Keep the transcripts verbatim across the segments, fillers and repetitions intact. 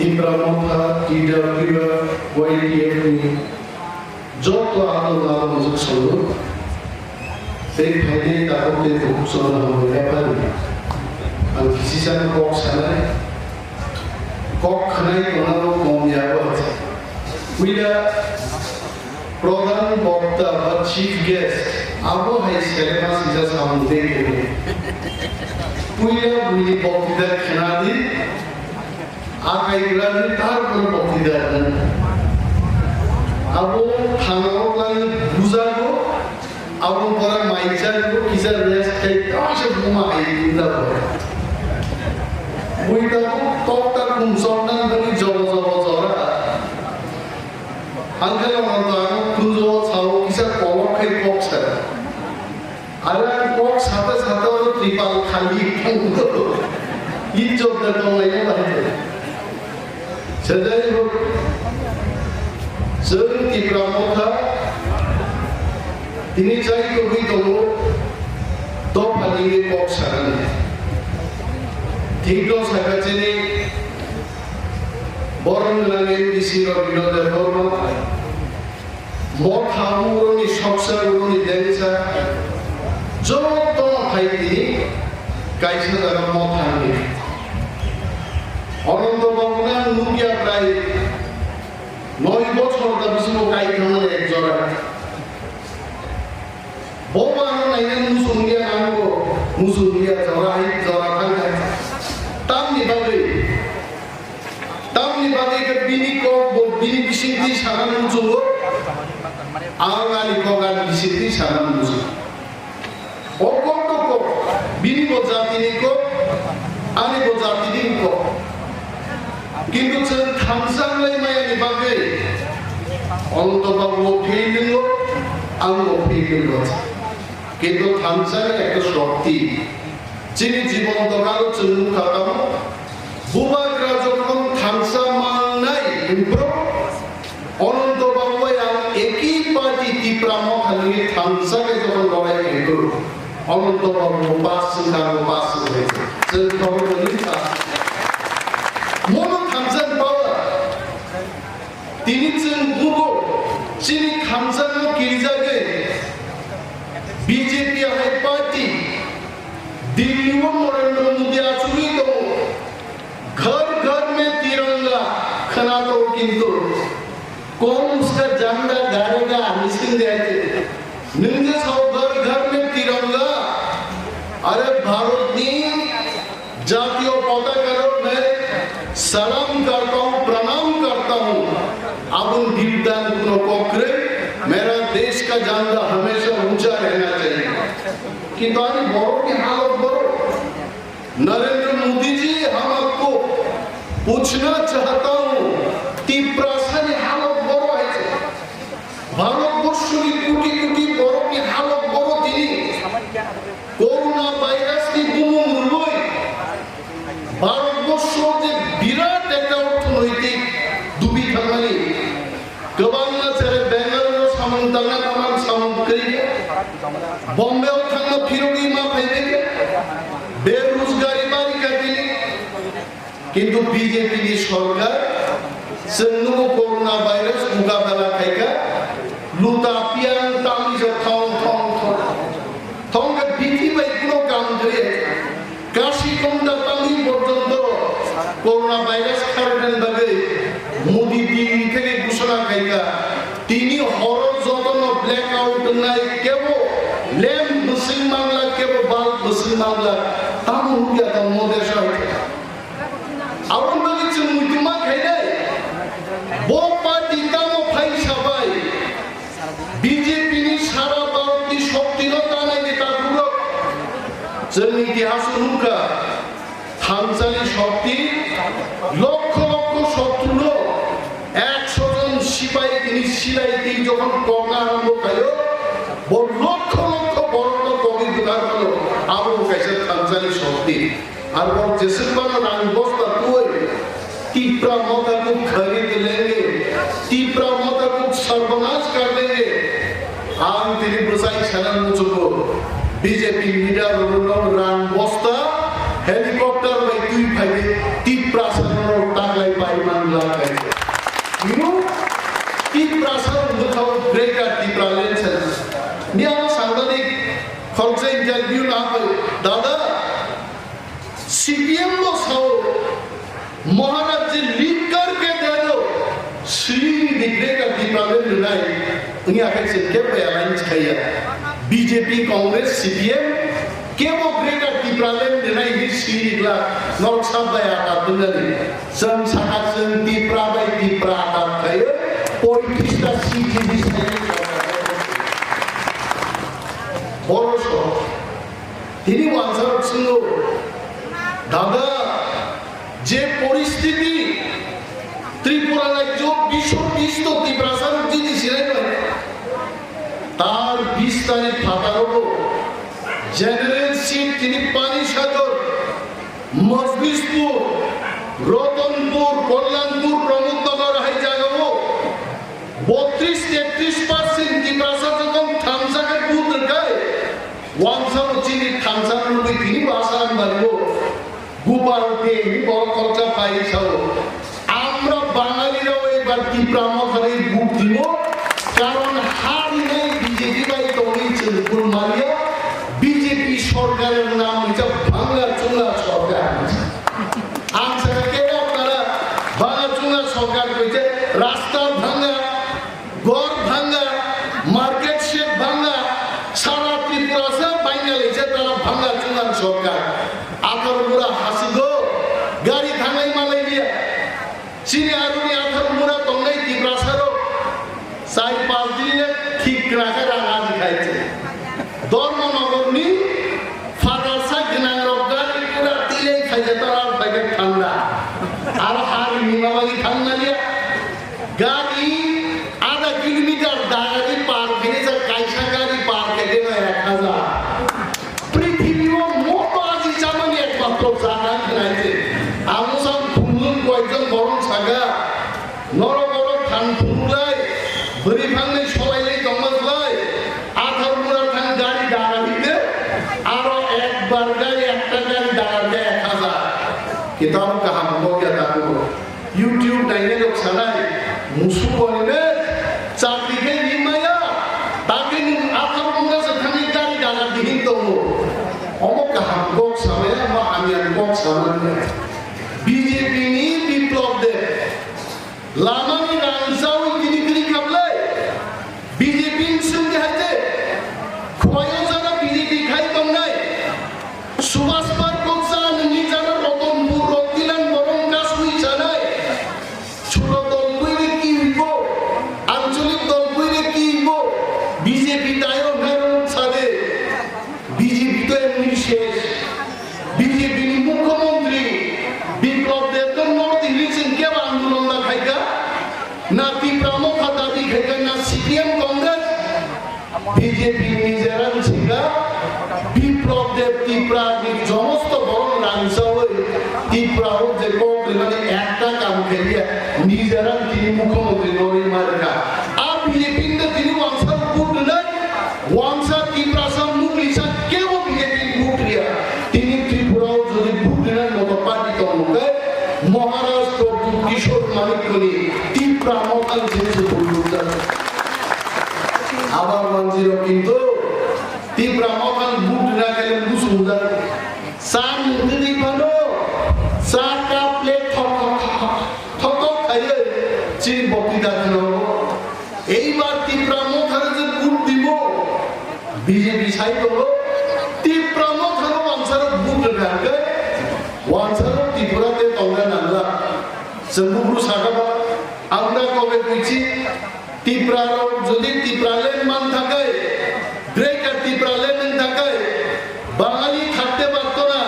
Tipra Motha, T W F, Y D F ni joto adong adong juk solo. Tei phainai tabuk tei tabuk solo hambai yaphari. Ang kisi chana kok sanai. Kok khnai tongnai kom yabo. Puila Pradhan bokta ba chief guest, abo hai selema sija samung tei khe. Puila buini boktida khnadi, akai grani tar kono boktida khnadi. Abo thangao lani bujago, abo pora maichago, kisa rest khai, kaisa buma hai bujago. Buita tokta kum soknan bani jobo jobo jora. Angkhe Ananto ang kunjo o sao kisa kolok khai kok sa. Are ang kok sata sata o tripal khali ijjot da tong lai ba hai. Sajai ho. Sir Tipra Motha tini chai to bi tongo to phali kok sa. Thik to sa ka chini. Borom gwnang M D C Rabindra Debbarma, motha uroni soksa uroni dengsa, joto hai tini kaisa jaga motha ni. Ananto Babu nang nukya prai noi bochor da bisingo kai thangmani ek jora. Bo ba ano naina musung ya nango, musung ya jora hai jora thang thang. Tamni bagwi Tamni bagwi khe bini kok bo bini bisingtwi sana muchungo, ang ani kok ani bisingtwi sana muchungo. O kok to kok, bini bo jatini kok, ani bo jatini kok. Kintu chwng thansa wnglaimani bagwi Ananto Babu bo fail wngwi, ang bo fail wngwi. Kintu thansa ni ekta shokti. Chini jibon dokano chwng nukha tamo. Bubagra jokhon thansa mangnai, bro. Ananto Babu bai ang eki party Tipra Motha ni thansa khe jokhon lorai khe bro. Ananto Babu pass wngkha, pass wngkha. Chwng khobor mani pass. Mono thansa ni power. Tini chwng bugo chini thansa no kirijagwi B J P hai party Delhi o Narendra Modi achugwi tongo. Ghar ghar mein tiranga khwna tongo kintu kaun uska jhanda galega hini swng de ase. Nwng je sao ghar ghar mein tiranga, are Bharat ni jatiyo potaka rok ne salam karta hu, pranam karta hu. Aboni biruddhe kuno kok kwrwi, mera desh ka jhanda hamesha uncha rehna chahiye. Kintu ani borok ni halot borok. Narendra Modi ji, hum aapko puchna chahta hu, Tiprasa ni halot borok hai se. Bharat borso ni koti koti borok ni halok borok tini corona virus ni bumung rwui Bharat borso je birat ekta orthonoitik dubi thangmani. Kwbangma chwrai Bengaluru samung tangna tamang samung kwrwi khe, Bombay o thangna phirogwi ma phaibai khe, berojgari bari kha tini. Kintu B J P ni sorkar chwng nugo corona virus mukabela khaikha, luta piang tamni se thong thong thong. Thong khe bithi bai kuno kam kwrwi. Kashi konda tamni porjonto corona virus kharoknani bagwi Modi Delhi theke ghoshona khaikha. Tini horo jotono blackout wngnai, kebo lamp bwswng mangla, kebo bulb bwswng mangla. Tamo hukya tongmo desha hai. Aboni bagwi chwng muitu ma khainai. Bo party tamo phaisa bai B J P ni sara Bharat ni shokti no tanai ni takhuk rok. Chwng itihas o nukha, thansani shokti, lokkho lokkho shotru no eksho jon sipai tini silai twi jokhon kokna arambo khaio, bo lokkho lokkho borok no kogwi bwthar mano, abo bo kaisa thansani shokti. Arpor jeswk phano rang bosta twi Tipra Motha ko kharid lenge, Tipra Motha ko sarbanas kar denge. Ang tini bwsai sana muchungo B J P leader rok rang bosta helicopter bai twi phai di Tiprasa rok taklai pai man. Maharaj je lead karke deno, sri ni greater Tipraland rwnai, wngya khe chwng kebo alliance khaiya. B J P, Congress, C P M, kebo greater Tipraland rwnai hinwi sri ni glak, norok sab bai atat rwnani. Chwng sakha chwng Tipra bai Tipra atat khaiwi, poitrish ta seat rwdi sai. Boro so. Tini wansarok swngo, dada, je poristiti Tripura rajyo bisho bisto Tiprasarok jiti sinai bai, tar bis tarik phataro general seat tini Panisagar, Majlispur, Ratanpur, Kalyanpur, Pramod Nagar hai jagao botris tetris percent Tiprasa jokhon thansa khe vote rwkhai, wansano chini thansa nugwi tini bo Asaram bario Gopal Dey ni borok khoroksa phai sao. Amra Bangalirao ebar Tipra Mothani vote dibo, karon ha rinai B J P bai tongwi chwng phul maliya, B J P sorkarni nam hwnsa bhanga chunga sorkar. Ang sakha khe apnara bhanga chunga sorkar koite rasta bhanga, ghor bhanga, market shed bhanga, sara Tripura se bhanga leje tara bhanga chunga sorkar. Athar mura hasigo, gari thangai malai liya. Chini aroni athar mura tongnai Tiprasarok sai pas din le thik krakhe rang aji khai se. Dharmanagarni phatarsa gwnangrok gari pura tilei khaijak tara phaikhe thanda. Aro ha rimima bagwi thangna liya. Gari adha kilometer dagari par khainai jak kaisa gari par khaikhe no ek hajar. Prithibio moto aji chamani ekmatro jaga khnai se. Amo sam phunglung koijon borong saga. Norok oro than phunglai, bwrwi phangni solailai tongma slai, athar mura thang gari dara hite, aro ekbar gari ekta gari dara de ek hajar. Kitab kaham bokya takugo. YouTube nainai rok sanai, musu boni be, chakri khe rimaya, tagwi nwng athar mura se thangwi gari dara dihin tongo. Omo kaham kok samaya, omo hamya kok samaya. B J P ni Biplab Deb. Lamani rang sawi tini tini khaplai. B J P ni sungke hai je. Khwai o jara B J P khai tongnai. Subhash Park o cha nini jara Ratanpur, Rottilan borong kasui chanai. Chhulo dol bui re ki hibo. Anchalik dol bui re ki hibo. B J P dayo nairok sade. B J P to emni shesh. B J P ni mukhyamantri Biplab Deb to North East ni chwng kebo andolon na khaika, na Tipra Motha dabi khaika, na C P M Congress, B J P nijeran sika Biplab Deb Tipra ni jomosto borok rangsawi Tipra o je kok rimani ekta kam khaiya nijeran tini mukhyamantri norwi marka. A B J P ni tini wangsa vote rwnai. Wansa Tiprasa muklisa kebo B J P ni vote riya. Tini Tripura o jodi vote rinai moto party tongmung khe Maharaj Pradyut Kishore Manikya ni Tipra Motha ni sini se vote rwjak. Abar manjiro kintu Tipra Motha ni vote rina khe musu rwjak. Sa nungtwi phano sa cup plate thok thok thok thok thok khaiwi chini bokti da kheno. Eibar Tipra Mothano je vote dibo, B J P sai tongo, Tipra Mothano wansarok vote rwkha hwnkhe, wansarok Tripura te tongna nangla. Chwng buphuru sakha ba, ang da kobe buichi, Tipra rok jodi Tipraland man thakai, Greater Tipraland wng thakai, Bangali thakte parto na,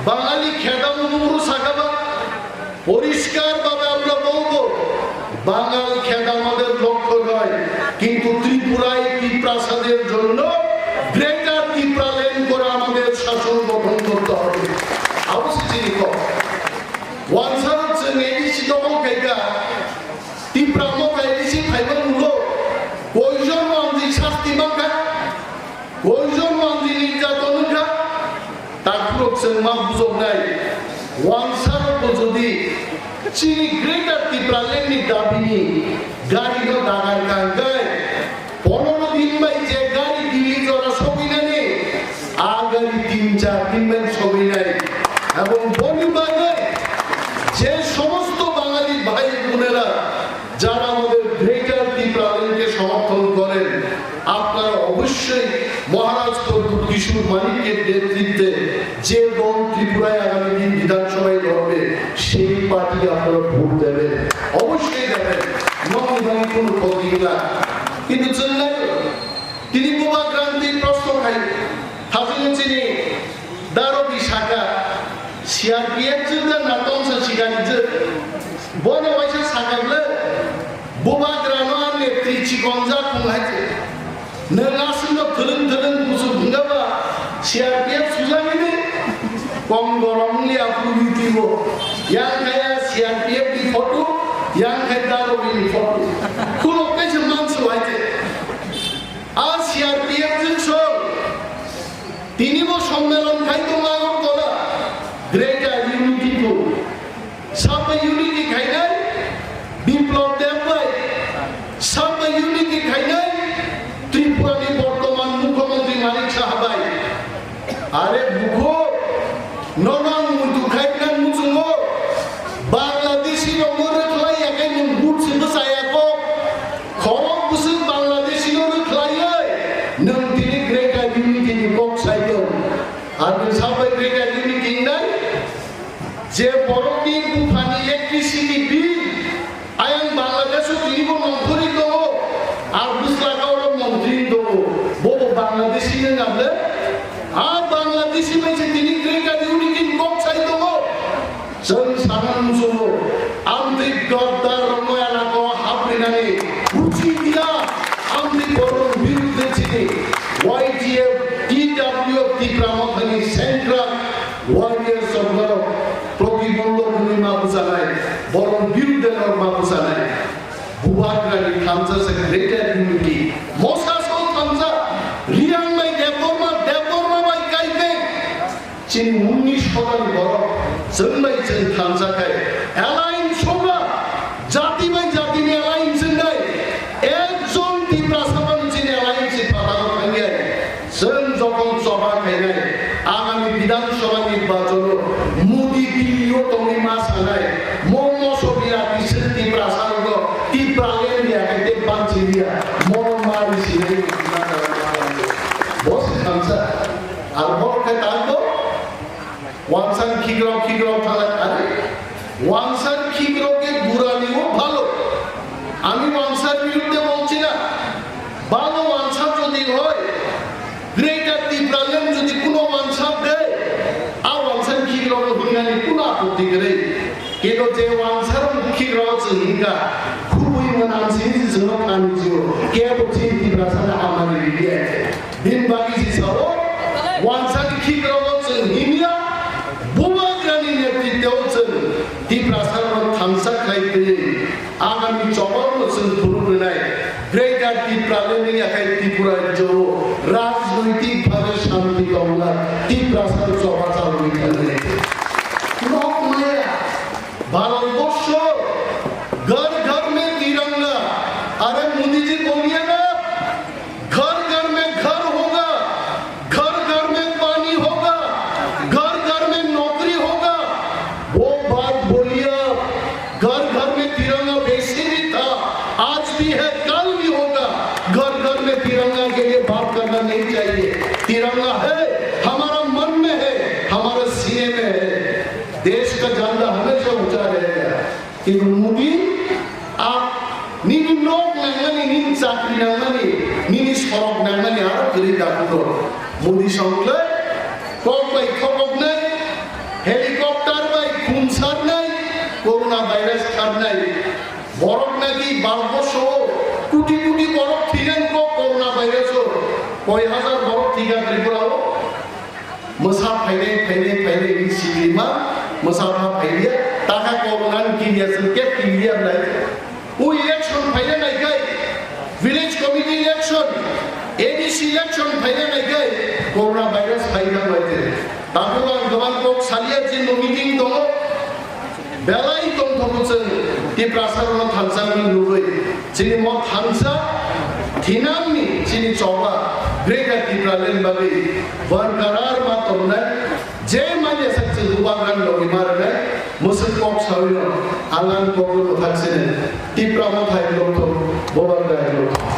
Bangali khedamo buphuru sakha ba, পরিষ্কারভাবে আমরা বলবো, বাঙাল খেদ আমাদের লক্ষ্য নয়, কিন্তু ত্রিপুরায় তিপ্রাসাদের জন্য গ্রেটার তিপ্রাল্যান্ড করে আমাদের শাসন গঠন করতে হবে। Abo se chini kok. Wansarok chwng A D C dopho khaikha, Tipra Motha A D C phaiba ulo koijon manjwi sasti mankha? Koijon manjwi nirjaton wngkha, takhurok chwng ma bujoknai. Wansarokbo jodi chini Greater Tipraland ni dabini gari no dagar kangkhe, ponoro din bai je gari Delhi jora sogwinani, a gari tin char din bai sogwinai. Ebong boni bagwi je যারা আমাদের গ্রেটার টিপ্রাল্যান্ডকে সমর্থন করেন, আপনারা অবশ্যই মহারাজ প্রদ্যুৎ কিশোর মানিকের নেতৃত্বে যে দল ত্রিপুরায় আগামী দিন বিধানসভায় লড়বে, সেই পার্টিকে আপনারা ভোট দেবেন, অবশ্যই দেবেন। নমুনায় কোনো প্রতীক না, কিন্তু চেন্নাই তিনি বুবাগ্রান্তি প্রশ্ন খাই, থাকলে চিনি দারবি শাখা, সিআরপিএফ যুদ্ধ না তংস শিকারি যুদ্ধ, বনে ওয়াইসা শাখা বলে, বুবাগ্রানো আর নেত্রী চিকন যা খুন হাইছে। Nang aswkno thwlwng thwlwng busu hwnkha ba, C R P F sujagini kong gorong wngya phuru YouTube o. Yang kaya C R P F ni photo, yang kaya Darwin ni photo. Khulok kaisa mansu hai khe. A C R P F jwk song. Tini bo sommelon khai tongo Agartala. Greater Unity Forum. Sabo unity khainai Biplab Deb bai, sabo unity khainai Tripura ni bortoman Mukhyamantri Manik Saha bai. Are bukho, nono ang muitu khai nang muchungo, Bangladeshi rokno rwkhlai ya khe nwng vote se bwchaya kok, khorok bwswk Bangladeshi no rwkhlai oi, nwng tini Greater Unity ni kok sai tong. Ang nwng sabai Greater Unity wngnai? Je borokni buphani electricity bill, ayang Bangladesh o tini bo nongkhorwi tongo, ar bwsla ka oro montri tongo, bo bo Bangladeshi nang able? A Bangladeshi bai se tini Greater Unity ni kok sai tongo. Chwng sana muchungo, amtwi gordar rokno elaka o haprinani uchi dia, amtwi borok birudde chini Y T F, T W F, Tipra Mothani Central Warriors of Love, Protibondhok hwnwi ma bwchanai, borok birudde norok ma bwchanai. Bubagrani thansa se Greater Unity. Mosa so thansa, Riyang bai Debbarma, Debbarma bai Kaipeng. Chini unnish hodani borok, chwng bai chwng thansa khai, alliance sobra, jati bai jatini alliance wngnai, ekjon Tiprasa bani chini alliance ni phataro thangya. Chwng jokhon choba khainai, agami Bidhan Sabha nirbachon o Modi Delhi o tongwi ma sanai, mo moso bilati chwng Tiprasa rokno Tipraland ya khe tei banchi liya, mono mari sinai. Bo se thansa. Ar borok khe tangbo, wansar khikrok khikrok thala, are, wansar khikrok ke burani o bhalo. Ami wansar birudde bolchi na. Bhalo wansar jodi hoy, Greater Tipraland jodi kuno wansar de, a wansar khikrok hwnani kuno apotti kwrwi. Kebo je wansar khikrok chwng hwnkha, khubui mwnam sini chwngno thani jio, kebo chini Tiprasa na amari liya. Bini bagwi se sao, wansani khikrok o chwng himya, Bubagrani netritwo o chwng Tiprasa rokno thansa khlai twi, agami chobao no chwng phuru rwnai, Greater Tipraland ni yakhai Tripura rajyo o rajnoitik bhabe shanti tongna Tiprasa rok choba chalwi thangnai. Nok maya, Bharatborsho, ghar ghar mein tiranga, are Modi ji boliye na, घर घर में घर होगा, घर घर में पानी होगा, घर घर में नौकरी होगा। वो बात बोलिए आप, घर घर में तिरंगा वैसे भी था, आज भी है, कल भी होगा। घर घर में तिरंगा के लिए बात करना नहीं चाहिए। तिरंगा है, हमारा मन में है, हमारे सीने में है। देश का झंडा हमेशा ऊंचा रहेगा। Kintu Modi, a nini nok nangmani, nini chakri nangmani, nini sorok nangmani aro kwrwi dakugo. Modi songkle kok bai thokoknai, helicopter bai khumsarnai, corona virus kharnai. Borok naki Bharatborsho o kuti kuti borok thwiyan kok corona virus o. Koi hajar borok thwikha Tripura o. Mwsa phainai, phainai, phainai, wng siklima, mwsa pha phaiya, taka kok nang kiriya, chwng khe kiriya nai. O election phaina nai khai, village committee election, A D C election phaina nai khai, corona virus phaina nai khai. Tabuk ang goban kok salia je no meeting tongo. Belai tongthogo chwng Tiprasa rokno thansa wngwi nugwi. Chini mo thansa thinangni chini choba Greater Tipraland bagwi barkarar ma tongnai. Je manya sak chwng bubagrani logi ma rwnai, mwswk kok sawi rok. Ang ang kokno mwthak sini, Tipra Motha hai kokno, Boba Gaya kokno.